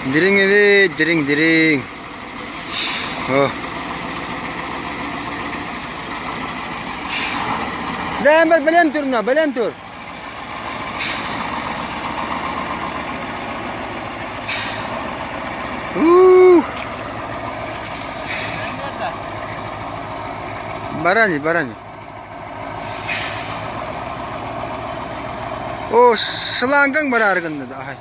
Дириҥ эбит, дириҥ, дириҥ. О. Дээн бэлэм тур на, бэлэм тур. Ух. Барани, барани. О, шлангаҥ бараары гынна да, аһай.